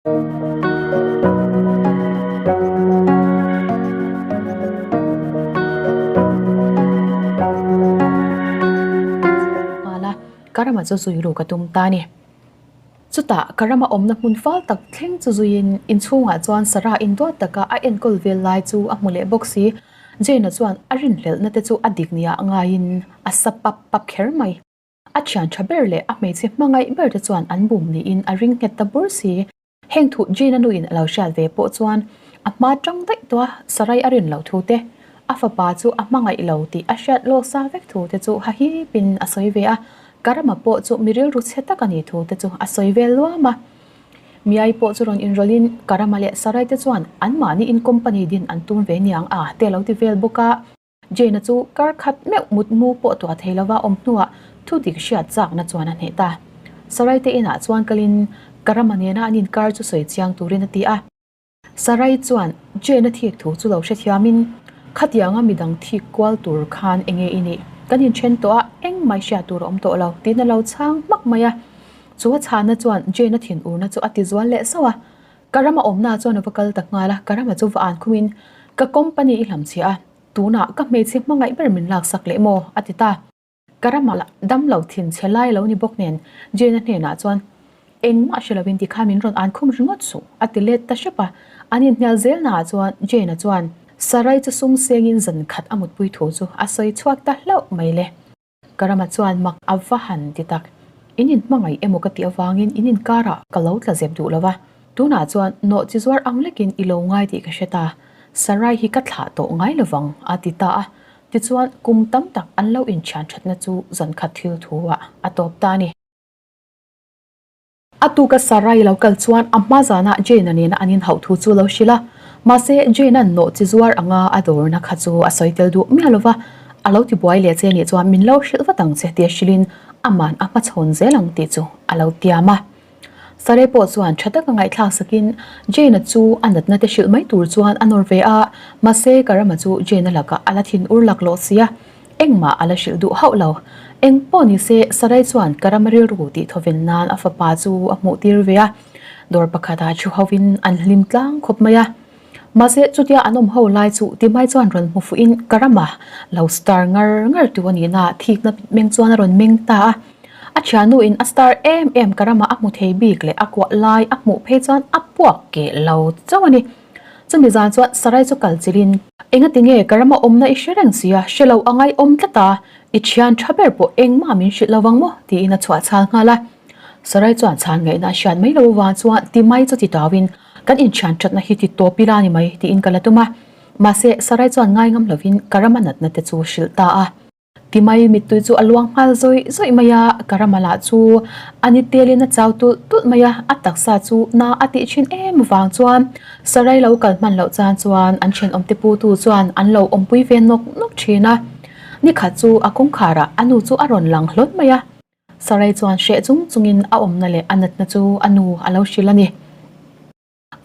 Nghal a, ka rama chu zui ruk a tum ta a ni. Chutah ka rama awmna hmun fal tak thleng chu zuiin inchhungah chuan Sarah induat taka a enkawl vel lai chu a hmu leh bawk si. Jane-a chuan a rinhlelhna te chu a dik nia ngaiin a sa pap pap kher mai. A thian tha ber leh a hmeichhe hmangaih ber te chuan an bum niin a ring nghet ta bur si. Heng thu Jane-a nuin a lo hriat ve pawh chuan a hma tang daih tawh a, Sarai a rin loh thu te, a fapa chu a hmangaih lo tih a hriat lawk sa vek thu te chu hahipin a sawi ve a, Karama pawh chu mi rilru chhe tak a nih thu te chu a sawi vel luam a. Miai pawh chu rawn inrawlhin Karama leh Sarai te chuan anmahni in company din an tum ve niang a te a lo ti vel bawk a. Jane-a chu kar khat meuh mutmu pawh tuah thei lova awm hnuah thu dik hriat chakna chuan a hneh ta. Sarai te inah chuan kalin Karama nena an inkar chu sawi chiang turin a ti a. Sarai chuan Jane-a thik thu chu lo hrethiamin, Khatianga midang thik kual tur khan enge i nih? Kan inthen tawh a, engmah hriat tur a awm tawh lo, tiin a lo chhang hmak mai a. Chu a chhana chuan Jane-a thinurna chu a tizual leh sauh a. Karama awmna chuan a va kal ta nghal a, Karama chu va an khumin, Ka company i hlamchhiah a, tunah ka hmeichhe hmangaih ber min laksak leh maw? a ti ta. Karama lah dam lo thin chhe lai lo ni bawk nen Jane-a hnenah chuan, Engmah hre lovin tikhan min rawn an khum ringawt suh, a ti let ta hrep a. An inhnial zelnaah chuan Jane-a chuan Sarai chu sum sengin zan khat a mutpui thu chu a sawi chhuak ta hlauh mai le. Karama chuan mak a va han ti tak. In inhmangaih emaw ka tih avangin in inkarah ka lo tla zep duh lo va. Tunah chuan nawh chi zuar ang lekin i lo ngai tih ka hre ta. Sarai hi ka thlah tawh ngai lovang a ti ta a. Tichuan kum tam tak an lo inthian thatna chu zankhat thil thu ah a tawp ta a ni. A tuka Sarai lo kal chuan a hma zanah Jane-a nena an inhauh thu chu lo hrilh a, mahse Jane-a'n nawh chi zuar anga a dawrna kha chu a sawi tel duh miah lo va, a lo ti buai leh che nih chuan min lo hrilh vat ang che tia hrilhin aman a hmachhawn zel ang tih chu a lo tiam a. Sarai pawh chuan tha taka ngaihthlak sakin Jane-a chu a natna te hrilh mai tur chuan a nawr ve a, mahse Karama chu Jane-a lakah a la thin ur laklawh si a, Engmah a la hrilh duh hauh lo. Eng pawh ni se, Sarai chuan ka ram rilru tih thawven nan a fapa chu a hmuh tir ve a. Dawr pakhatah thu hovin an hlim tlang khawp mai a. Mahse, chutia an awm ho lai chu Timai chuan rawn hmu fuhin ka rama lo star ngar ngar tu a nihna thikna meng chuan a rawn meng ta a. A thiannu in a star em em ka rama a hmu thei bik leh a kuah lai a hmuh phei chuan a puak keh lo chauh a ni. Chumi zan chuan Sarai chu kal chilhin, Engati nge ka rama awmna i hre reng sia, hre lo a ngaihawm tlat a, i thian tha ber pawh engmah min hrilh lo vang maw? tiin a chhuah chhal nghal a. Sarai chuan chhan ngaihna a hriat mai lo avang chuan ti mai chu ti tauin, Kan inthian thatna hi ti tawp ila ni mai, tiin ka la tum a. Mahse, Sarai chuan ngaingam lovin ka rama natna te chu hrilh ta a. Ti mai mittui chu a luang nghal zawih zawih mai a, Karama lah chu a ni telin a chau tulh tulh mai a, a taksa chu na a tih thin em vang chuan Sarai lo kal hman loh chan chuan an thenawmte putu chuan an lo awmpui ve nawk nawk thin a. Nikhat chu a kawngkharah a nu chu a rawn lang hlawn mai a, Sarai chuan hreh chung chungin a awmna leh a natna chu a nu a lo hrilh a ni.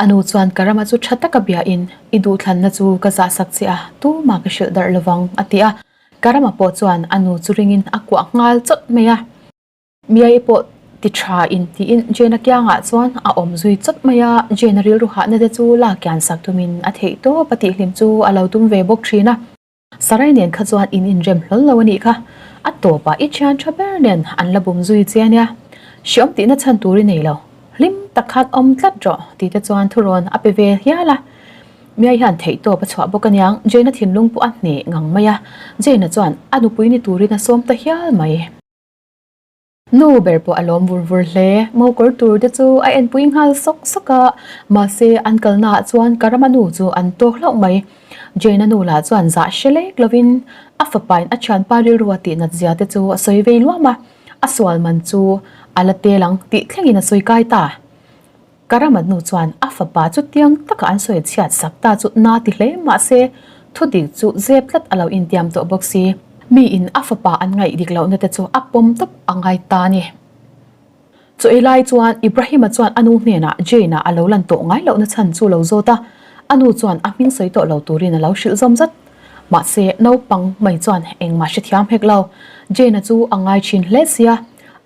A nu chuan ka rama chu tha taka biain, I duhthlanna chu ka zahsak che a, tumah ka hrilh darh lovang, a ti a. Ka rama pawh chuan a nu chu ringin a kuah nghal chawt mai a. Miai pawh ti tha in tiin Jane-a kiangah chuan a awm zui chawt mai a, Jane-a rilru hahna te chu lak kian sak tumin a theih tawp a tihhlim chu a lo tum ve bawk thin a. Sarai nen kha chuan in inrem hlawl lo a nih kha. A tawpah i thian tha ber nen an la bum zui che a nia. Hriawm tihna chhan tur i nei lo. Hlim tak khan awm tlat rawh tih te chuan thurawn a pe ve hial a. Miai hian theihtawp a chhuah bawk aniang Jane-a thinlung pawh a hneh ngang mai a. Jane-a chuan a nupui ni turin a sawm ta hial mai. Nu ber pawh a lawm vur vur hle. Mokawr tur te chu a enpui nghal sawk sawk a, mahse an kalna ah chuan Karama nu chu an tawk hlauh mai. Jane-a nu lah chuan zah hre lek lovin a fapain a thianpa rilru a tihnat zia te chu a sawi vei luam a, a sual man chu a la tel ang tih thlengin a sawi kai ta. Karama nu chuan a fapa chu tiang taka an sawi chhiat sak ta chu na ti hle mahse thudik chu zep tlat a lo intiam tawh bawk si. Mi in a fapa an ngaih dik lohna te chu a pawm tawp a ngai ta a ni. Chu ei lai chuan Ibrahima chuan a nu hnenah Jane-a a lo lan tawh ngai lohna chhan chu lo zawt a, a nu chuan a hming sawi tawh lo turin a lo hrilh zawm zat. Mahse naupang mai chuan engmah hrethiam hek lo. Jane-a chu a ngai thin hle sia.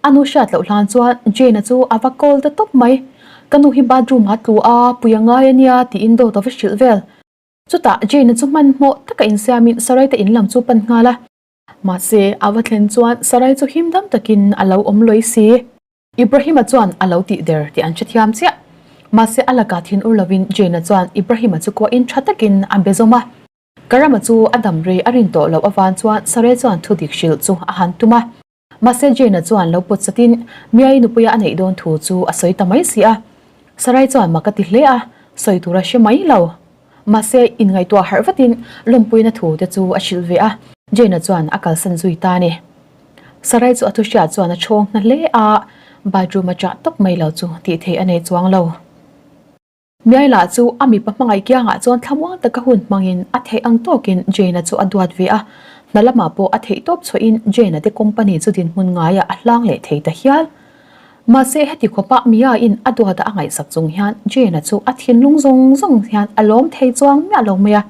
A nu hriat loh hlan chuan Jane-a chu a va call ta tawp mai. Ka nu hi bathroom ah tlu a, pui a ngai a nia tiin dawt a va hrilh vel. Chutah Jane-a chu hmanhmawh taka insiamin Sarai te in lam chu pan nghal a. Mahse, a va thlen chuan Sarai chu him dam takin a lo awm lawih si. Ibrahim-a chuan a lo tih der tih an hrethiam chiah. Mahse, a lakah thin ur lovin Jane-a chuan Ibrahim-a chu kuahin tha takin a be zawm a. Karama chu a dam rei a rin tawh loh avang chuan Sarai chuan thu dik hrilh chu a han tum a. Mahse Jane-a chuan lo pawt chatin Mia-i nupuia a neih dawn thu chu a sawi ta mai si a. Sarai chuan mak a ti hle a, sawi tur a hre mai lo. Mahse inngaihtuah harh vatin lawmpuina thu te chu a hrilh ve a, Jane-a chuan a kalsan zui ta a ni. Sarai chu a thu hriat chuan a chhawng hna hle a, bathroom a chah tawp mai lo chu tih theih a nei chuang lo. Miaila chu a mipa hmangaih kiangah chuan thlamuang taka hun hmangin a theih ang tawkin Jane-a chu a duat ve a, hna lamah pawh a theih tawp chhuahin Jane-a te company chu dinhmun ngaiah a hlang leh thei ta hial. Mahse heti khawpa Mia-in a duata a ngaihsak chung hian Jane-a chu a thinlung zawng zawng hian a lawm thei chuang miah lo mai a,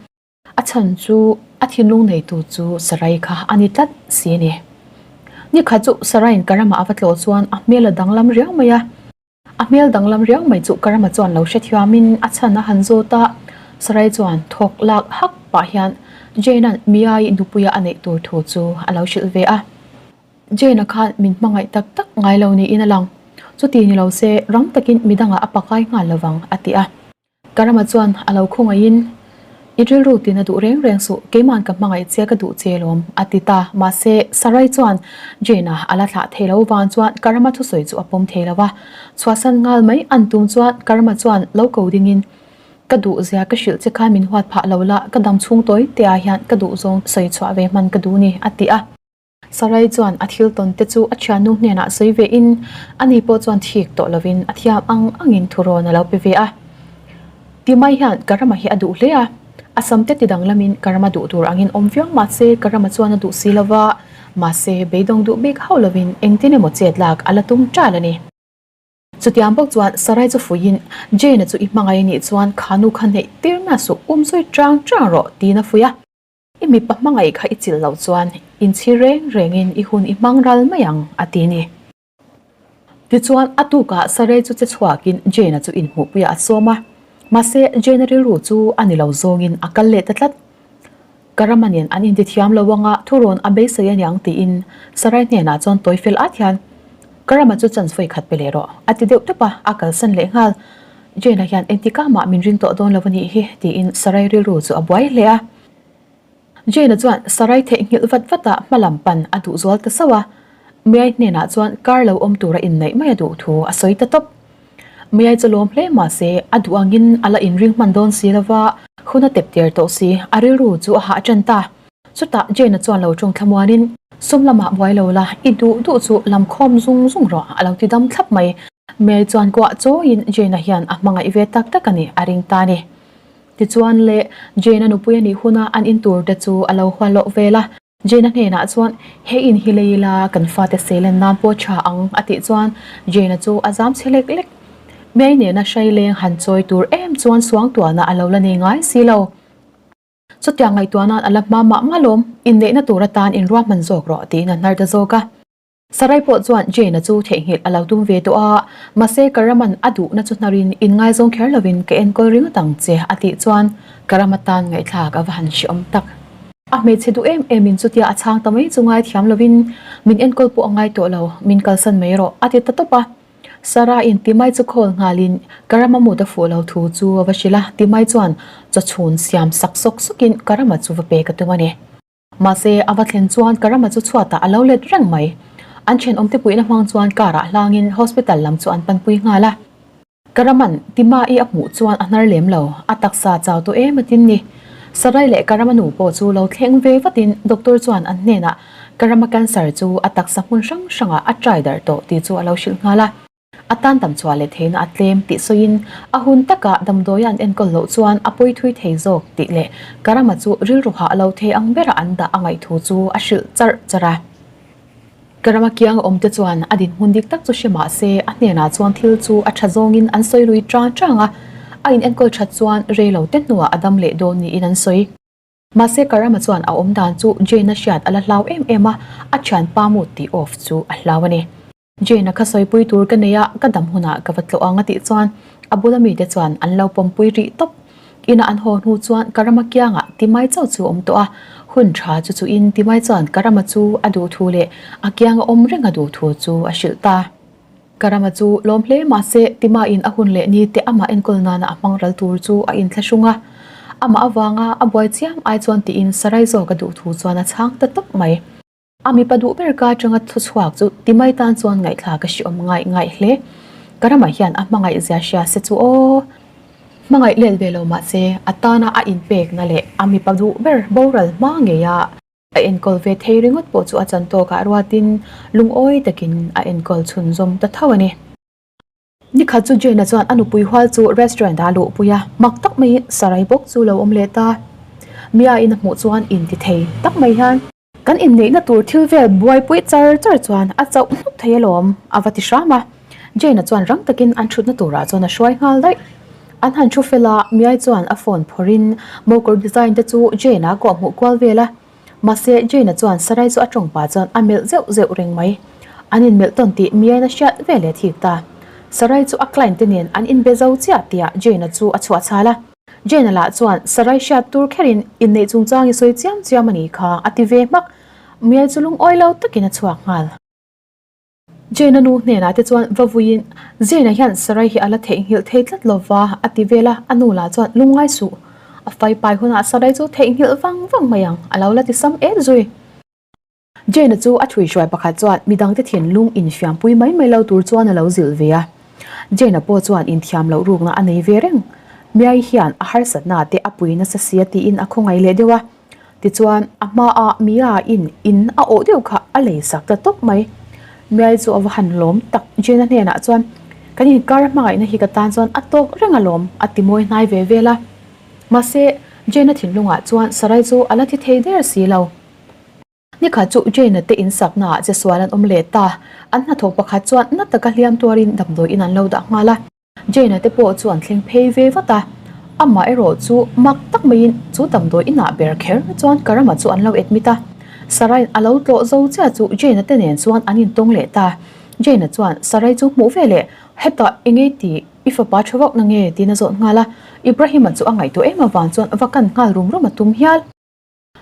a chhan chu a thinlung neitu chu Sarai kha a ni tlat si a ni. Nikhat chu Sarai'n ka ramah a va tlawh chuan a hmel a danglam riau mai a. A hmel danglam riau mai chu Karama chuan lo hrethiamin a chhan a han zawt a, Sarai chuan thawk lak hak pah hian Jane-a'n Mia-i nupuia a neih tur thu chu a lo hrilh ve a. Jane-a khan min hmangaih tak tak ngai lo niin a lang, chuti ni lo se rang takin midangah a pakai nghal lovang a ti a. Karama chuan a lo khawngaihin, I rilru tina duh reng reng suh, keima'n ka hmangaih che ka duh che lawm, a ti ta. Mahse, Sarai chuan Jane-a a la thlah thei lo vang chuan Karama thusawi chu a pawm thei lo va. Chhuahsan nghal mai an tum chuan Karama chuan lo ko dingin, Ka duh zia ka hrilh che khan min huat phah lo la, ka dam chhung tawi te ah hian ka duh zawng sawi chhuah ve hman ka duh ni, a ti a. Sarai chuan a thil tawn te chu a thiannu hnenah sawi ve in, ani pawh chuan thik tawh lovin a thiam ang angin thurawn a lo pe ve a. Timai hian Karama hi a duh hle a, a sam te ti danglamin Karama duh tur angin awm viau mahse Karama chuan a duh si lova, mahse beidawng duh bik hauh lovin engtin emaw chet lak a la tum ṭal a ni. Chutiang bawk chuan Sarai chu fuiin Jane-a chu i hmangaih anih chuan kha nu kha neih tir na suh um zui ṭang ṭang rawh tiin a fuih a. I mipa hmangaih kha i chilh loh chuan inchhir reng rengin i hun i hmang ral mai ang, a ti ni. Tichuan, a tukah Sarai chu che chhuakin Jane-a chu inhmuhpuiah a sawm a. Mahse, Jane-a rilru chu a ni lo zawngin a kal leh ta tlat. Karama nen an intithiam lo anga thurawn a beisei a niang tiin Sarai hnenah chuan tawi fel at hian, Karama chu chance vawi khat pe leh rawh, a ti deuh tawp a, a kalsan leh nghal. Jane-a hian engtikah mah min ring tawh dawn lo a nih hi, tiin Sarai rilru chu a buai hle a. Jane-a chuan Sarai theihnghilh vat vat a hma lam pan a duh zual ta sauh a. Miai hnenah chuan kar lo awm tura inneih mai a duh thu a sawi ta tawp. Miai chu lawm hle mah se a duh angin a la inring hman dawn si lo va, hun a tep der tawh si, a rilru chu a hah ṭan ta. Chutah Jane-a chuan lo ṭawng thlamuanin, Sum lamah buai lo la, i duh duh chu lam khawm zung zung rawh, a lo ti dam thlap mai. Mary chuan kuah chawiin Jane-a hian a hmangaih ve tak tak a ni, a ring ta a ni. Tichuan le, Jane-a nupui a nih huna an in tur te chu a lo hual loh vel a. Jane-a hnenah chuan, He in hi lei ila, kan fate seilen nan pawh tha ang, a tih chuan Jane-a chu a zam chhe lek lek. Mary nena hraileng han chawi tur em chuan suangtuahna a lo la nei ngai si lo. Chutiang ngaihtuah nan a la hma mah mah lawm, inneihna tur atan inruahman zawk rawh tiin a hnar ta zawk a. Sarai pawh chuan Jane-a chu theihnghilh a lo tum ve tawh a, mahse Karaman a duhna chu hnarin inngaizawng kher lovin ka enkawl ringawt ang che a tih chuan Karama tan ngaihthlak a va han hreawm tak. A hmeichhe duh em emin chutia a chhang ta mai chu ngaithiam lovin min enkawl pawh a ngai tawh lo, min kalsan mai rawh a ti ta tawp a. Sarah-in Timai chu call nghalin Karama mut a fuh lo thu chu a va hrilh a, Timai chuan chawchhun siam sak sawk sawkin Karama chu va pek a tum a ni. Mahse, a va thlen chuan Karama chu chhuatah a lo let reng mai. An thenawmte puihna hmang chuan car ah hlangin hospital lam chu an panpui nghal a. Karaman Tima-i a hmuh chuan a hnar lem lo, a taksa chau tawh em a tin ni. Sarai leh Karama nu pawh chu lo thleng ve vatin doctor chuan an hnenah Karama cancer chu a taksa hmun hrang hrangah a trai darh tawh tih chu a lo hrilh nghal a. A tan dam chhuah leh theihna a tlem tih sawiin a hun takah damdawi an enkawl loh chuan a pawi thui thei zawk tih leh Karama chu rilru hah lo thei ang bera an dah a ngaih thu chu a hrilh charh charh a. Karama kiang a awmte chuan a dinhmun dik tak chu hre mah se a hnenah chuan thil chu a tha zawngin an sawi lui chang chang a, a inenkawl that chuan rei lo te hnuah a dam leh dawn niin an sawi. Mahse Karama chuan a awm dan chu Jane-a hriat a la hlau em em a, a thianpa mood tih off chu a hlau a ni. Jane-a kha sawipui tur ka nei a, ka dam hunah ka va tlawh ang a tih chuan a bula mite chuan an lo pawmpui rih tawp. Ina an haw hnu chuan Karama kiangah Timai chauh chu a awm tawh a, hun tha chu chuhin Timai chuan Karama chu a duh thu leh a kianga awm reng a duh thu chu a hrilh ta. Karama chu lawm hle mah se Timaiin a hun leh ni te amah enkawl nana a hmang ral tur chu a inthlahrung a, amah avanga a buai chiam ai chuan tiin Sarai zawk a duh thu chuan a chhang ta tawp mai. A mipa duh ber ka atanga thu chhuak chu ti mai tan chuan ngaihthlak a hriawm ngaih ngaih hle. Ka ramah hian a hmangaih zia hria se chu aw. Hmangaih let ve lo mah se a tana a inpekna leh a mipa duh ber boral hma ngeia a enkawl ve thei ringawt pawh chu a chan tawkah ruatin lungawi takin a enkawl chhunzawm ta tho a ni. Nikhat chu Jane-a chuan a nupui hual chu restaurant ah a luhpui a, mak tak maiin Sarai bawk chu lo awm leh ta. Mia-in a hmuh chuan inti thei tak mai hian. Kan inneihna tur thil vel buaipui char char chuan a chauh hnup thei alawm, a va ti hram a. Jane-a chuan rang takin an thutna turah chuan a hruai nghal daih. An han thu fel a, Miai chuan a phone phawrhin mokawr design te chu Jane-a kawh hmuh kual vel a. Mahse, Jane-a chuan Sarai chu a tawng pah chuan a melh zeuh zeuh reng mai. An inmelh tawn tih Miai'n a hriat ve leh thik ta. Sarai chu a client te nen an inbe zo chiah tiah Jane-a chu a chhuah chhal a. Jane-a lah chuan Sarai hriat tur kherin inneih chungchang i sawi chiam chiam a nih kha a ti ve hmak. Miai chu lungawi lo takin a chhuak nghal. Jane-a nu hnenah te chuan va vuiin Jane-a hian Sarai hi a la theihnghilh thei tlat lo va a ti vel a, a nu lah chuan lungngai suh. A faipai hunah Sarai chu theihnghilh vang vang mai ang a lo la ti sam et zui. Jane-a chu a thuihruai pakhat chuan midangte thinlung infiampui mai mai lo tur chuan a lo zilh ve a. Jane-a pawh chuan inthiam loh rukna a nei ve reng. Miai hian a harsatna te a pui nasa sia tiin a khawngaih leh deuh a. Tichuan, a hmaah Mia-in in a awh deuh kha a lei sak ta tawp mai. Miai chu a va han lawm tak. Jane-a hnenah chuan, Kan inkar hmangaihna hi ka tan chuan a tawk reng alawm, a ti mawi hnai ve vel a. Mahse, Jane-a thinlungah chuan Sarai chu a la thi thei der si lo. Nikhat chu Jane-a te insaknaah che sual an awm leh ta. An hnathawk pakhat chuan na taka hliam tuarin damdawi in an lo dah nghal a. Jane-a te pawh chu an thleng phei ve vat a. Amah erawh chu mak tak maiin chu damdawi inah ber kher chuan Karama chu an lo admit a. Sarai a lo tlawh zo chiah chu Jane-a te nen chuan an intawng leh ta. Jane-a chuan Sarai chu hmuh ve leh hetah engei tih i fapa tha vak na nge tiin a zawt nghal a. Ibrahim-a chu a ngaihtuah em avang chuan va kan nghal rum rum a tum hial.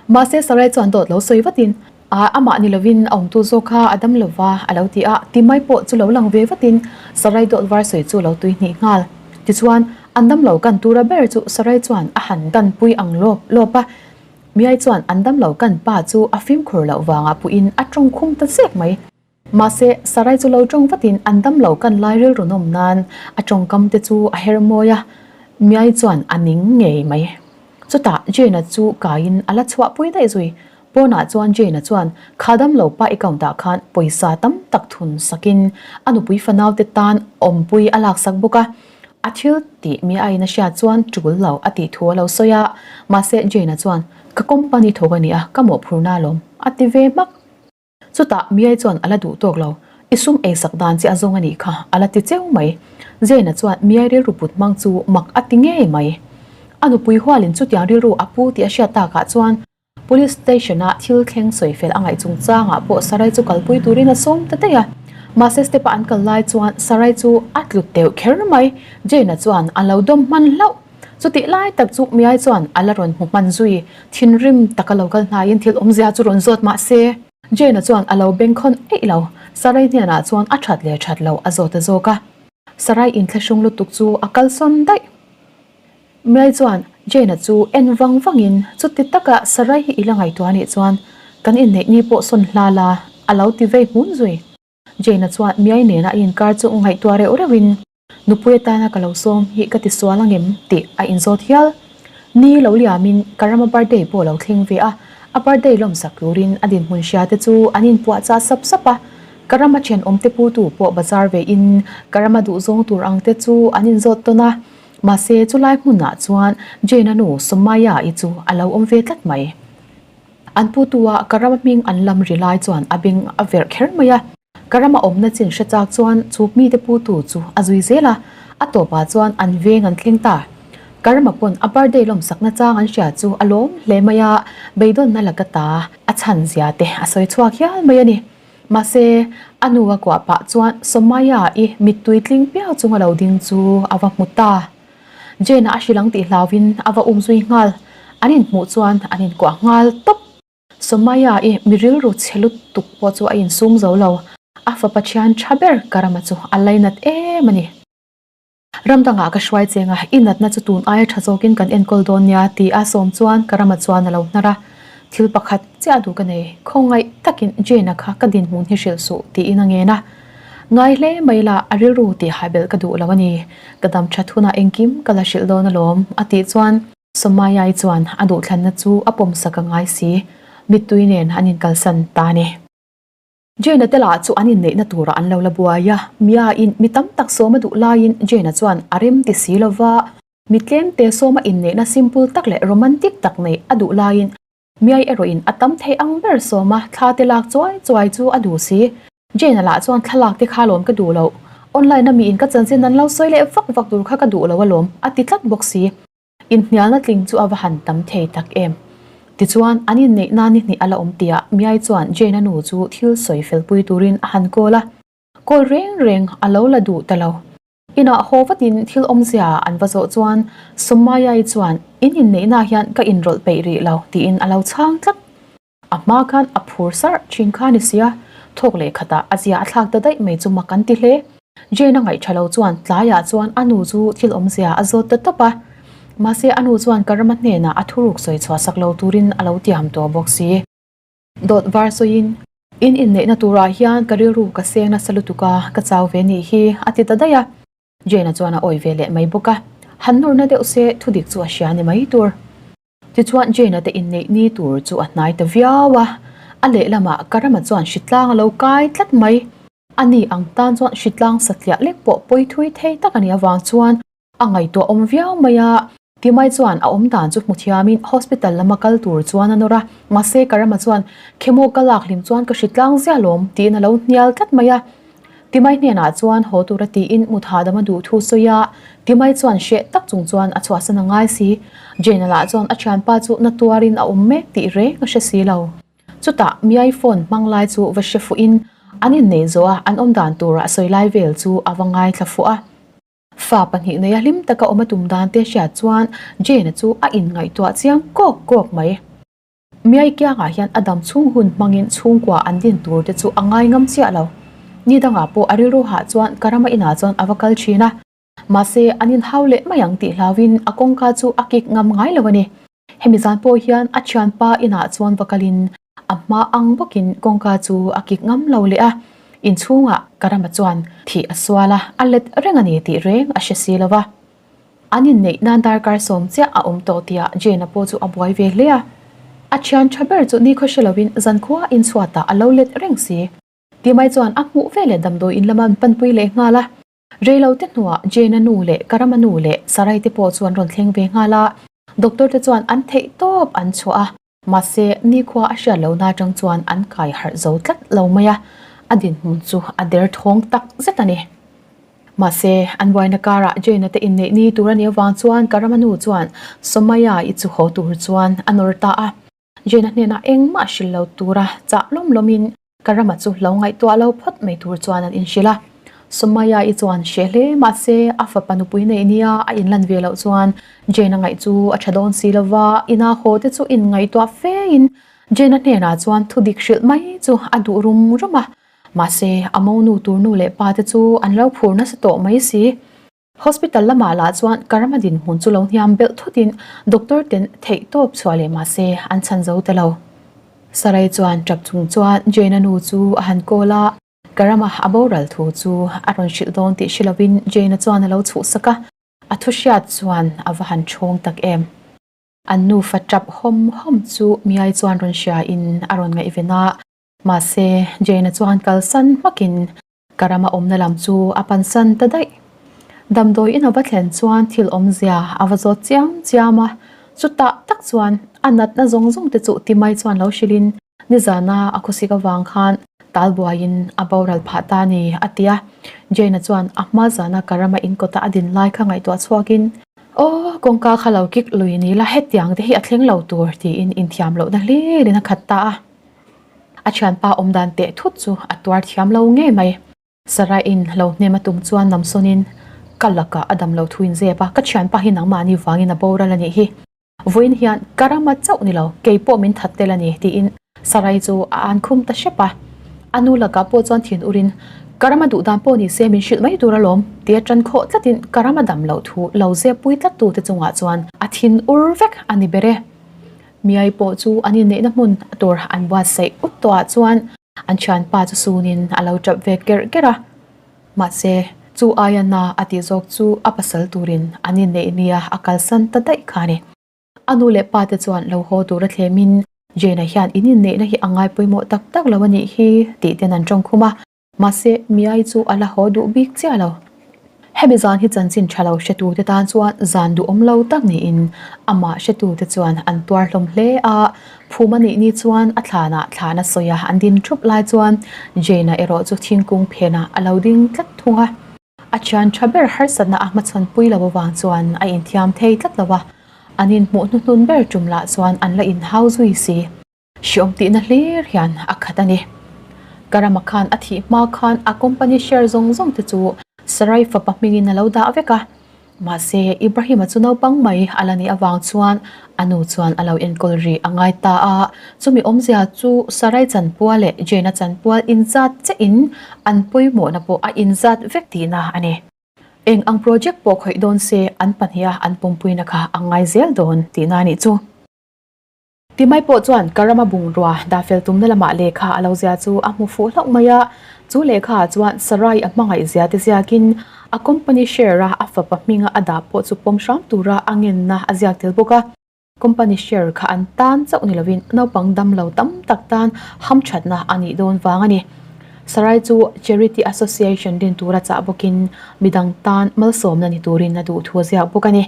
Mahse Sarai chuan dawt lo sawi vatin, A, amah ni lovin a awmtu zawk kha a dam lova a lo ti a, ti mai pawh chu lo lang ve vatin Sarai dawt var sawi chu lo tui hnih nghal. Tichuan, an dam lo kan tura ber chu Sarai chuan a han danpui ang lawp lawp a, Miai chuan an dam lo kan pa chu a fimkhur loh vangah puhin a tawng khum ta zek mai. Mahse, Sarai chu lo tawng vatin an dam lo kan lai rilru nawm nan a tawngkam te chu a her mawi a, Miai chuan a ning ngei mai. Chutah Jane-a chu kaiin a la chhuahpui daih zui. Pawnah chuan Jane-a chuan kha dam lo pa account-ah khan pawisa tam tak thun sakin a nupui fanau te tan awmpui a laksak bawk a. A thil tih Miaiin a hriat chuan tul lo a tih thu a lo sawi a, mahse Jane-a chuan ka company thawk a ni a, ka mawhphurna alawm a ti ve hmak. Chutah Miai chuan a la duh tawk lo, I sum eisak dan che a zawng a nih kha, a la ti cheu mai. Zena chuan Miai rilru put hmang chu mak a ti ngei mai. A nupui hualin chutiang rilru a pu tih a hriat takah chuan Police Station-a thil thleng sawi fel a ngaih chungchangah pawh Sarai chu kalpui turin a sawm ta daih a. Mahse step-a an kal lai chuan Sarai chu a tlu teuh kher mai. Jane-a chuan a lo dawm hman hlauh. Chutih lai tak chu Miai chuan a la rawn hmu hman zui, thinrim taka lo kal hnaiin thil awmzia chu rawn zawt mah se. Jane-a chuan a lo bengkhawn eih lo, Sarai hnenah chuan a that leh that lo a zawt a zawk a. Sarai inthlahrung lutuk chu a kalsawn daih. Miai chuan Jane-a chu en vang vangin chuti taka Sarai hi i la ngaihtuah anih chuan kan inneih ni pawh sawn hla la a lo ti vei hmun zui. Jane-a chuan Miai nena a inkar chu ngaihtuah reuh reuhin Nupui atana ka lo sawm hi ka ti sual angem tih a inzawt hial. Ni lo liamin ka rama birthday pawh lo thleng ve a, a birthday lawmsak turin a dinhmun hria te chu an inpuah chah sap sap a. Ka rama thenawmte putu pawh bazar vein ka rama duhzawng tur ang te chu an inzawt tawn a. Mahse chulai hmunah chuan Jane-a nu Somaya-i chu a lo awm ve tlat mai. An putu-a ka rama hming an lam ri lai chuan a beng a verh kher mai a. Ka rama awmna chin hre chak chuan chu mite putu chu a zui zel a, a tawpah chuan an veng an thleng ta. Ka rama pawn a birthday lawmsakna chang an hria chu a lawm hle mai a, beidawnna la ka ta a chhan zia te a sawi chhuak hial mai a ni. Mahse, a nu a kuah pah chuan Somaya-i mittui tling piau chung a lo ding chu a va hmu ta. Jane-a a hrilh ang tih hlauhin a va um zui nghal. An inhmuh chuan an inkuah nghal tawp. Somaya-i mi rilru chhe lutuk pawh chu a insum zo lo. A fapa thian tha ber Karama chu a lainat em a ni. Ram dangah ka hruai cheng a, i natna chu tun aia tha zawkin kan enkawl dawn nia ti a sawm chuan ka rama chuan a lo hnar a. Thil pakhat chiah duh ka nei, khawngaih takin Jane-a kha ka dinhmun hi hrilh suh tiin a ngen a. Ngai hle mai la, a rilru tih hai belh ka duh lo a ni. Ka dam that hunah engkim ka la hrilh dawn alawm a tih chuan Sawmaiai chuan a duhthlanna chu a pawmsak a ngai si, mittui nen an inkalsan ta a ni. Jane-a te lah chu an inneihna turah an lo la buai a, Mia-in mi tam tak sawm a duh laiin Jane-a chuan a rem ti si lo va, mi tlemte sawma inneihna simple tak leh romantic tak neih a duh laiin Mia-i erawhin a tam thei ang ber sawma thla te lak chuai chuai chu a duh si. Jane-a lah chuan thlalak te kha lawm ka duh loh, online-a miin ka chanchin an lo sawi leh vak vak tur kha ka duh lo alawm a ti tlat bawk si. Inhnialna tling chu a va han tam thei tak em? Tichuan, an inneihna ni hnih a la awm tihah Miai chuan Jane-a nu chu thil sawi felpui turin a han call a. Call reng reng a lo la duh ta lo. Inah haw vatin thil awmzia an va zawh chuan Sawmaiai chuan in inneihnaah hian ka inrawlh peih rih lo tiin a lo chhang tlat. A hma khan a phur sarh thin kha ni sia, thawk leh khatah a zia a thlak ta daih mai chu mak an ti hle. Jane a ngaih tha lo chuan tlaiah chuan a nu chu thil awmzia a zawt ta tawp a. Mahse a nu chuan Karama hnenah a thuruk sawi chhuah sak lo turin a lo tiam tawh bawk si. Dawt var sawiin, In inneihna turah hian ka rilru ka seng nasa lutuk a, ka chau ve nih hi, a ti ta daih a. Jane-a chuan a awi ve leh mai bawk a. Han nawrna deuh se thudik chu a hria ni mai tur. Tichuan Jane-a te inneih ni tur chu a hnai ta viau a, a lehlamah Karama chuan hritlang a lo kai tlat mai. A ni ang tan chuan hritlang satliah lek pawh pawi thui thei tak a nih avang chuan a ngaihtuah awm viau mai a. Timai chuan a awm dan chu hmu thiamin hospital lama kal tur chuan a nawr a, mahse Karama chuan Khemaw ka lak hlim chuan ka hritlang ziah lawm tiin a lo hnial tlat mai a. Timai hnenah chuan haw tura tiin mut hahdam a duh thu sawi a, Timai chuan hreh tak chung chuan a chhuahsan a ngai si. Jane-a lah chuan a thianpa chu na tuarin a awm mek tih reng a hre si lo. Chutah Miai phone hmang lai chu va hre fuhin an inneih zawh a an awm dan tura sawi lai vel chu a va ngaithla fuh a. Fa pahnih neia hlim taka awm a tum dan te hriat chuan Jane-a chu a inngaihtuah chiang kawk kawk mai. Miai kiangah hian a dam chhung hun hmangin chhungkua an din tur te chu a ngai ngam chiah lo. Ni dangah pawh a rilru hah chuan ka rama inah chuan a va kal thin a. Mahse, an inhau leh mai ang tih hlauhin a kawngka chu a kik ngam ngai lo a ni. Hemi zan pawh hian a thianpa inah chuan va kalin a hma ang bawkin kawngka chu a kik ngam lo leh a. Inchhungah ka rama chuan thih a sual a, a let reng a ni tih reng a hre si lo va. An inneih nan darkar sawm chiah a awm tawh tihah Jane-a pawh chu a buai ve hle a. A thian tha ber chu nikhaw hre lovin zankhua inchhuatah a lo let reng si. Timai chuan a hmuh veleh damdawi in lama an panpui leh nghal a. Reilote hnuah Jane-a nu leh Karama nu leh Sarai te pawh chu an rawn thleng ve nghal a. Doctor te chuan an theih tawp an chhuah a. Mahse, nikhua a hriat lohna atang chuan an kai harh zo tlat lo mai a, a dinhmun chu a derthawng tak zet a ni. Mahse, an buaina karah Jane-a te inneih ni tur a nih avang chuan Karama nu chuan Somaya-i chu haw tur chuan a nawr ta a. Jane-a hnenah engmah hrilh lo tura chah lawm lawmin Ka rama chu lo ngaihtuah lo phawt mai tur chuan an inhrilh a. Somaya-i chuan hre hle mahse a fapa nupui neih nia a inlan ve loh chuan Jane-a ngaih chu a tha dawn si lo va, ina haw te chu inngaihtuah fein Jane-a hnenah chuan thudik hrilh mai chu a duh rum rum a. Mahse a monu tur nu leh pa te chu an lo phur nasa tawh mai si. Hospital lamah lah chuan ka rama dinhmun chu lo hniam belh thutin doctor ten theih tawp chhuah leh mahse an chhan zo ta lo. Sarai chuan tap chung chuan Jane-a nu chu a han call a, ka rama a boral thu chu a rawn hrilh dawn tih hre lovin Jane-a chuan a lo chhuhsak a, a thu hriat chuan a va han ṭhawng tak em. An nufa tap hawm hawm chu Miai chuan rawn hria in a rawn ngaihven a, mahse Jane-a chuan kalsan hmakin Ka rama awmna lam chu a pansan ta daih. Damdawi in a va thlen chuan thil awmzia a va zawt chiam chiam a, chutah tak chuan a natna zawng zawng te chu Timai chuan lo hrilhin nizana a khawsik avang khan talbuaiin a boral phah ta a ni a ti a. Jane-a chuan a hma zana ka rama in kawta a din lai kha ngaihtuah chhuakin, Aw, kawngka kha lo kik lui ni la, hetiang te hi a thleng lo tur tiin inthiam lohna hlirin a khat ta a. A thianpa awm dan teh thut chu a tuar thiam lo ngei mai. Sarah-in lo hnem a tum chuan namsawnin ka lakah a dam lo thu in zep a, ka thianpa hi nangmahni vangin a boral a nih hi. Vawiin hian ka rama chauh ni lo, kei pawh min that tel a ni, tiin Sarai chu a an khum ta hrep a. A nu lakah pawh chuan thin urin, Ka rama duh dan pawh ni se min hrilh mai tur alawm, tia tan khawh tlatin ka rama dam loh thu lo zep pui tlat tute chungah chuan a thin ur vek a ni ber e. Miai pawh chu an inneihna hmun tur an buatsaih ut tawhah chuan an thianpa chu sunin a lo tap ve kerh kerh a. Mahse, chu aia na a tih zawk chu a pasal turin an inneih nia a kalsan ta daih kha a ni. A nu leh pa te chuan lo haw tura thlemin Jane-a hian in inneihna hi a ngai pawimawh tak tak lo a nih hi tih ten an tawng khum a. Mahse, Miai chu a la haw duh bik chiah lo. Hemi zan hi chanchin tha lo hretute tan chuan zan duhawm lo tak niin amah hretute chuan an tuar hlawm hle a, phum a nih ni chuan a thlanah thlan a sawi a, an din thup lai chuan Jane-a erawh chu thingkung phenah a lo ding tlat thung a. A thian tha ber harsatna a hmachhawn pui lo avang chuan a inthiam thei tlat lo a, an inhmuh hnuhnun ber tum lah chuan an la inhau zui si. Hriawm tihna hlir hian a khat a ni. Karama khan a thih hma khan a company share zawng zawng te chu Sarai fapa hmingin a lo dah vek a. Mahse, Ibrahim-a chu naupang mai a la nih avang chuan a nu chuan a lo enkawl rih a ngai ta a. Chumi awmzia chu Sarai chanpual leh Jane-a chanpual inzat chiahin an pawimawhna pawh a inzat vek tihna a ni. Eng ang project pawh khawih dawn se an pahniha an pawmpuina kha a ngai zel dawn tihna a nih chu. Timai pawh chuan ka rama bungrua dah fel tumna lamah lehkha a lo zia chu a hmu fuh hlauh mai a, chu lehkhaah chuan Sarai a hmangaih zia te ziakin a company share a a fapa hminga a dah pawh chu pawm hram tura a ngenna a ziak tel bawk a. Company share kha an tan chauh ni lovin naupang dam lo tam tak tan hamthatna a nih dawn vang a ni. Sarai chu Charity Association din tura chah bawkin midang tan malsawmna ni turin a duh thu a ziak bawk a ni.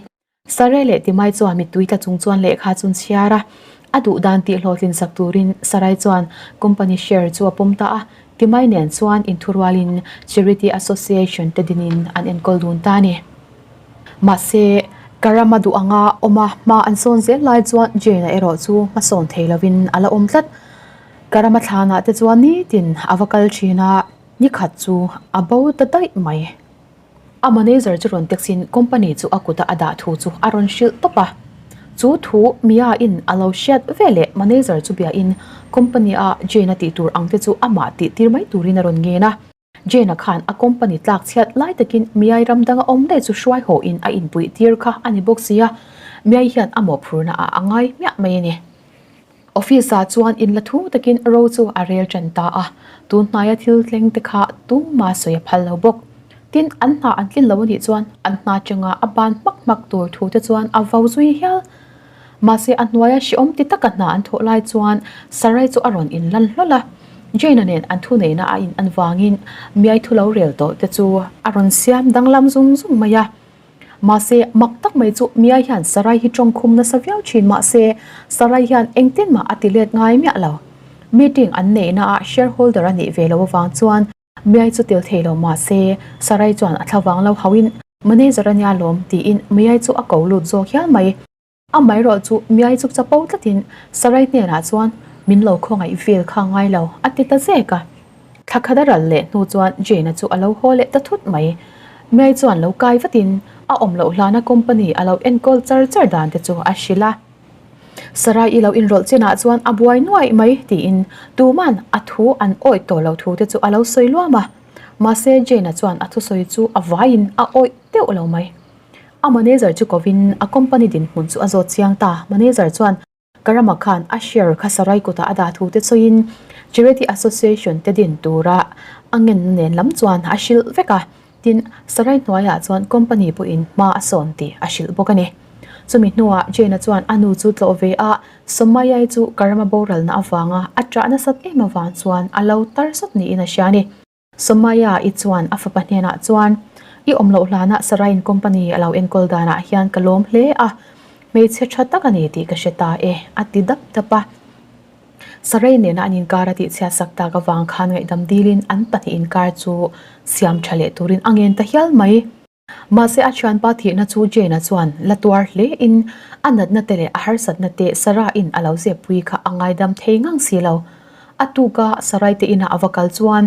Sarai leh Timai chuan mittui tla chung chuan lehkha chu an chhiar a, a duh dan tih hlawhtlin sak turin Sarai chuan company share chu a pawm ta a, Timai nen chuan inthurualin Charity Association te dinin an enkawl dun ta a ni. Mahse, ka rama duh anga awma hma an sawn zel lai chuan Jane-a erawh chu hmasawn thei lovin a la awm tlat. Ka rama thlanah te chuan nitin a va kal thin a, nikhat chu a bo ta daih mai. A manager chu rawn text in company chu a kuta a dah thu chu a rawn hrilh tawp a. Chu thu Mia in a lo hriat veleh manager chu bia in company a Jane a tih tur ang te chu amah tih tir mai turin a rawn ngen a. Jane a khan a company tlak chhiat lai takin Miai ram danga awm daih chu hruai haw in a inpuih tir kha a ni bawk sia. Miai hian a mawhphurna ah a ngai hmiah mai a ni. Office ah chuan in la thu takin ro chu a rel ṭan ta a, tun hnaia thil thleng te kha tuma sawi a phal lo bawk. Tin, an hna an tlin lo a nih chuan an hna chungah a ban hmak hmak tur thu te chuan a vo zui hial. Mahse a hnuaia hrehawm ti taka hna an thawh lai chuan Sarai chu a rawn inlan hlawl a, Jane-a nen an thuneihna a in an vangin miai thu lo rel tawh te chu a rawn siam danglam zung zung mai a. Mahse, mak tak mai chu Mia hian Sarai hi tawng khum nasa viau thin mahse, Sarai hian engtin mah a ti let ngai miah lo. Meeting an neihna ah shareholder a nih ve lo avang chuan Mia chu tel thei lo mahse, Sarai chuan a thlavang lo hauhin manager a nia lawm tiin Mia chu a ko lut zawk hial mai. Amaherawh chu Miai chu chapo tlatin Sarai hnenah chuan min lo khawngaih vel kha ngai lo a ti ta zek a. Thla khat a ral leh hnu chuan Jane-a chu a lo haw leh ta thut mai. Miai chuan lo kai vatin a awm loh hlana company a lo enkawl char char dan te chu a hrilh a. Sarai i lo inrawlh chinah chuan a buai nuaih mai tiin tuman a thu an awih tawh lo thu te chu a lo sawi luam a. Mahse Jane-a chuan a thusawi chu a vaiin a awih deuh lo mai. A manager chu kovin a company dinhmun chu a zawt chiang ta. Manager chuan Karama khan a share kha Sarai kutah a dah thu te sawiin Charity Association te din tura a ngenna nen lam chuan a hrilh vek a. Tin, Sarai hnuaiah chuan company pawhin hma a sawn tih a hrilh bawk a ni. Chumi hnuah Jane-a chuan a nu chu tlawh ve a, Somayai chu Karama boralna avanga a ṭah nasat em avang chuan a lo tar sawt niin a hria a ni. Somaya i chuan a fapa hnenah chuan, I awm loh hlanah Sarain company a lo enkawl danah hian ka lawm hle a, hmeichhe tha tak a ni tih ka hre ta e, a ti dap dap a. Sarai nena an inkar a tihchhiat sak tak avang khan ngaihdam dilin an pahnih inkar chu siam tha leh turin a ngen ta hial mai. Mahse a thianpa thihna chu Jane-a chuan la tuar hle in a natna te leh a harsatna te Sarah-in a lo zep pui kha a ngaidam thei ngang si lo. A tuka Sarai te inah a va kal chuan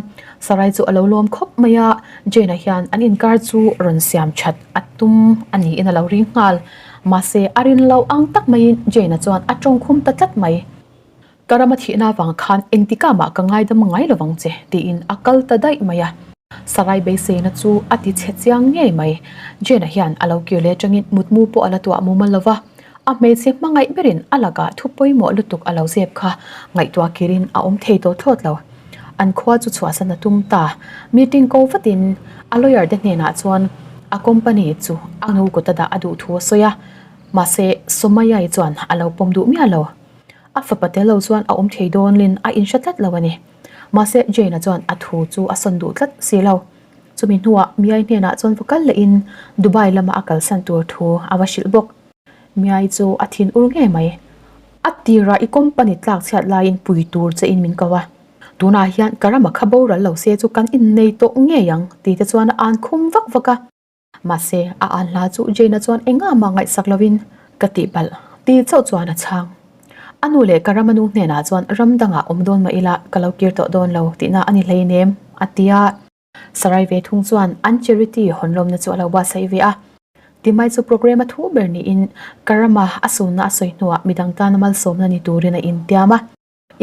Sarai chu a lo lawm khawp mai a, Jane-a hian an inkar chu rawn siam that a tum a niin a lo ring nghal. Mahse, a rin lo ang tak maiin Jane-a chuan a tawngkhum ta tlat mai. Ka rama thihna avang khan engtikah mah ka ngaidam ngai lo vang che, tiin a kal ta daih mai a. Sarai beiseina chu a ti chhe chiang ngei mai. Jane-a hian a lo kir leh atangin mutmu pawh a la tuah mumal lo va, a hmeichhe hmangaih berin a lakah thu pawimawh lutuk a lo zep kha ngaihtuah kirin a awm thei tawh thlawt lo. An khua chu chhuahsan a tum ta. Meeting ko vatin a lawyer te hnenah chuan a company chu a nu kut a dah a duh thu a sawi a, mahse Somayai chuan a lo pawm duh miah lo. A fapa tel lo chuan a awm thei dawn lin a inhre tlat lo a ni. Mahse Jane-a chuan a thu chu a sawn duh tlat si lo. Chumi hnuah Miai hnenah chuan va kal lehin Dubai lama a kalsan tur thu a va hrilh bawk. Miai chu a thin ur ngei mai. A tirah i company tlak chhiat laiin pui tur che in min ko a. Tunah hian ka rama kha boral lo se chu kan innei tawh ngei ang ti te chuan a an khum vak vak a. Mahse, a an hla chu Jane-a chuan engah mah ngaihsak lovin ka tih palh ti chauh chuan a chhang. A nu leh ka rama nu hnenah chuan ram dangah awm dawn mah ila ka lo kir tawh dawn lo tihna a ni hleinem a ti a. Sarai ve thung chuan an charity hawnlawmna chu a lo buatsaih ve a. Timai chu programme a thu ber niin ka rama a sunna a sawi hnuah midang tana malsawmna ni turin a intiam a.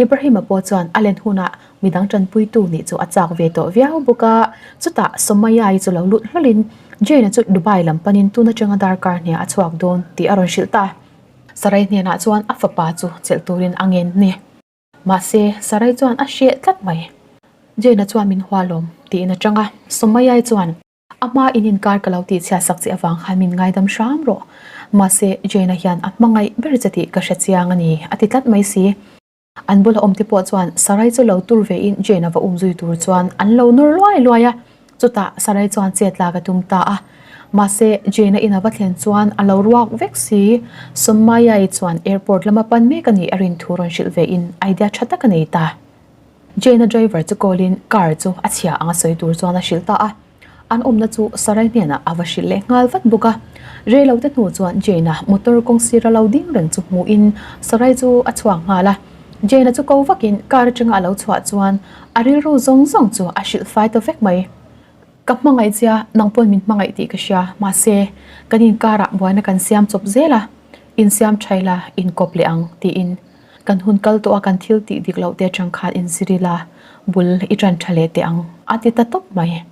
Ibrahim-a pawh chuan a len hunah midang tanpuitu nih chu a chak ve tawh viau bawk a, chutah Somaya-i chu lo lut hlawlhin Jane-a chu Dubai lam panin tun atanga darkar hniah a chhuak dawn tih a rawn hrilh ta. Sarai hnenah chuan a fapa chu chelh turin a ngen ni. Mahse, Sarai chuan a hreh tlat mai. Jane-a chuan min hua lawm tiin a chang a, Somaya-i chuan. A hma in inkar ka lo tihchhiat sak che avang khan min ngaidam hram rawh. Mahse, Jane-a hian a hmangaih ber che tih ka hre chiang a ni, a ti tlat mai si. An bula awmte pawh chuan Sarai chu lo tur ve in Jane-a va um zui tur chuan an lo nawr luai luai a. Chutah Sarai chuan chet lak a tum ta a. Mahse, Jane-a in a va thlen chuan a lo ruak vek si. Sommaya-i chuan airport lama pan mek a nih a rin thu rawn hrilh ve in idea tha tak a nei ta. Jane-a driver chu call in car chu a chhia ang a sawi tur chuan a hrilh ta a. An awmna chu Sarai hnenah a va hrilh leh nghal vat bawk a. Rei lo te hnu chuan Jane-a motor kawng sira lo ding reng chu hmuhin Sarai chu a chhuak nghal a. Jane-a chu ko vakin car atanga a lo chhuah chuan a rilru zawng zawng chu a hrilh fai ta vek mai. Ka hmangaih chia, nang pawn min hmangaih tih ka hria, mahse kan inkarah buaina kan siam chawp zel a, insiam thaila inkawp leh ang tiin Kan hun kal tawh a kan thil tih dik loh te atang khan inzir ila, bul i tan tha leh teh ang, a ti ta tawp mai.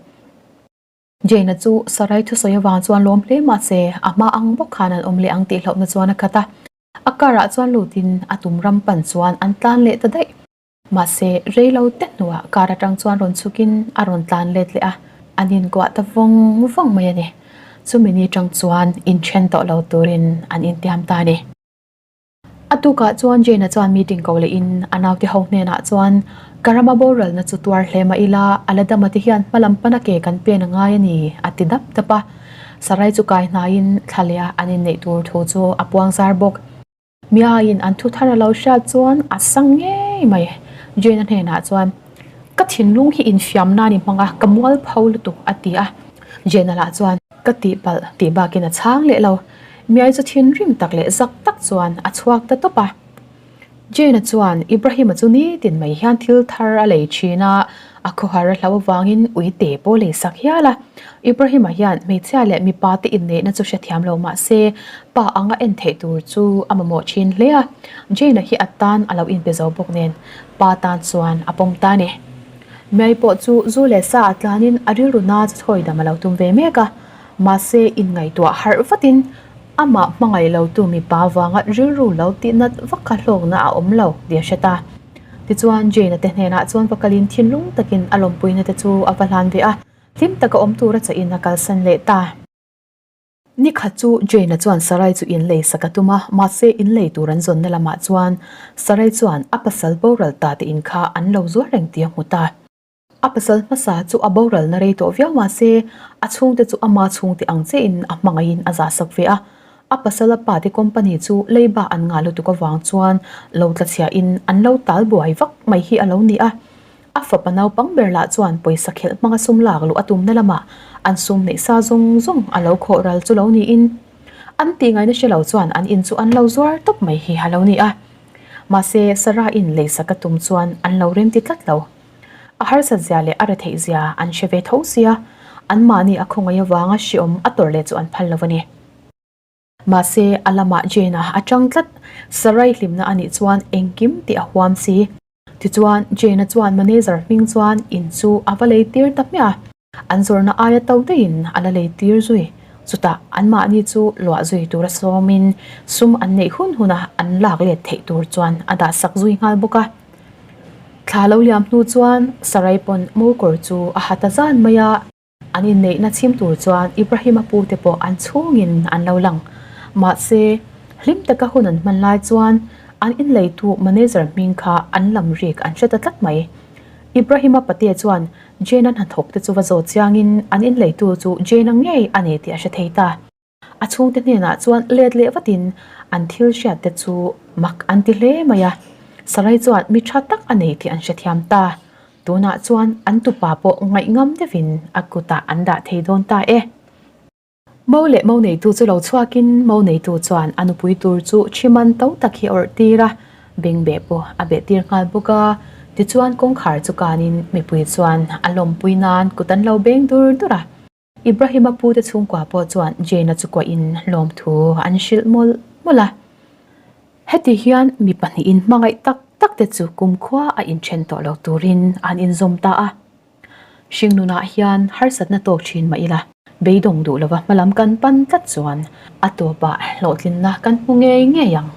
Jane-a chu Sarai thusawi avang chuan lawm hle mahse a hma ang bawk khan an awm leh ang tih hlauhna chuan a khat a. A car ah chuan lutin a tum ram pan chuan an tlan leh ta daih. Mahse rei lo te hnuah car atang chuan rawn chhukin a rawn tlan let leh a, an inkuah ta vawng vawng mai a ni. Chumi ni tang chuan inthen tawh lo turin an intiam ta a ni. A tukah chuan Jane-a chuan meeting ko leh in a naute ho hnenah chuan, Ka rama boralna chu tuar hle mah ila, a la dama te hian hma lam pana ke kan pen a ngai a ni, a ti dap dap a. Sarai chu kai hnaiin thla leh a an inneih tur thu chu a puang zar bawk. Miaiin an thu thar a lo hriat chuan a sang ngei mai. Jane-a hnenah chuan, Ka thinlung hi infiam nan i hmang a, ka mualpho lutuk, a ti a. Jane-a lah chuan, Ka tihpalh tih bakin a chhang leh lo. Miai chu thinrim tak leh zak tak chuan a chhuak ta tawp a. Jane-a chuan Ibrahim-a chu nitin mai hian thil thar a lei thin a, a khawhar a hlau avangin uite pawh lei sak hial a. Ibrahim-a hian hmeichhia leh mipa te inneihna chu hrethiam lo mah se, pa anga en theih tur chu a mamawh thin hle a. Jane-a hi a tan a lo inpe zo bawk nen, pa tan chuan a pawm ta a ni. Miai pawh chu zu leh sa a tlanin a rilru na chu thawi dam a lo tum ve mek a. Mahse, inngaihtuah harh vatin amah hmangaih lotu mipa vanga rilru lo tih nat vak kha hlawkna a awm lo tih a hre ta. Tichuan, Jane-a te hnenah chuan va kalin thinlung takin a lawmpuina te chu a va hlan ve a, hlim taka awm tura chahin a kalsan leh ta. Ni khat chu Jane-a chuan Sarai chu in lei sak a tum a, mahse in lei tur an zawnna lamah chuan Sarai chuan a pasal boral ta te in kha an lo zuar reng tih a hmu ta. A pasal hmasa chu a boralna rei tawh viau mahse a chhungte chu ama chhungte ang chiahin a hmangaihin a zahsak ve a. A pasal a pate company chu leiba an ngah lutuk avang chuan lo tlachhiahin an lo tal buai vak mai hi a lo ni a. A fapa naupang ber lah chuan pawisa khelh hmanga sum lak luh a tumna lamah an sum neih sa zawng zawng a lo khawh ral chu lo niin an tih ngaihna hre lo chuan an in chu an lo zuar tawp mai hi a lo ni a. Mahse, Sarah-in leisak a tum chuan an lo remti tlat lo. A harsat zia leh a retheih zia an hre ve tho sia, anmahni a khawngaih avanga hriawm a tawrh leh chu an phal lo a ni. Mahse, a lamah Jane-a a tang tlat, Sarai hlimna a nih chuan engkim tih a huam si. Tichuan, Jane-a chuan manager hming chuan in chu a va lei tir ta hmiah a. An zawrhna aia to daihin a la lei tir zui. Chutah, anmahni chu luah zui tura sawmin sum an neih hun huna an lak let theih tur chuan a dahsak zui nghal bawk a. Thla lo liam hnu chuan Sarai pawn mokawr chu a ha ta zan mai a. An inneihna chhim tur chuan Ibrahim-a pute pawh an chhungin an lo lang. Mahse, hlim taka hun an hman lai chuan an inleitu manager hming kha an lam rik an hre ta tlat mai. Ibrahim-a patea chuan Jane-a hnathawk te chu va zawt chiangin an inleitu chu Jane-a ngei a ni tih a hre thei ta. A chhungte hnenah chuan let leh vatin an thil hriat te chu mak an ti hle mai a, Sarai chuan mi tha tak a nei tih an hrethiam ta. Tunah chuan an tupa pawh ngaihngam deuhin a kutah an dah thei dawn ta e. Mo leh mo neitu chu lo chhuakin mo neitu chuan a nupui tur chu thi man to tak hi a awrh tir a, bengbeh pawh a beh tir nghal bawk a. Tichuan kawngkhar chu kanin mipui chuan a lawmpui nan kut an lo beng dur dur a. Ibrahim-a pute chhungkua pawh chuan Jane-a chu kuahin lawmthu an hrilh mawlh mawlh a. Heti hian mi pahnihin hmangaih tak tak te chu kumkhua a inthen tawh lo turin an inzawm ta a. Hringnunah hian harsatna tawk thin mah ila, beidawng duh lova hmalam kan pan tlat chuan a tawpah hlawhtlinna kan hmu ngei ngei ang.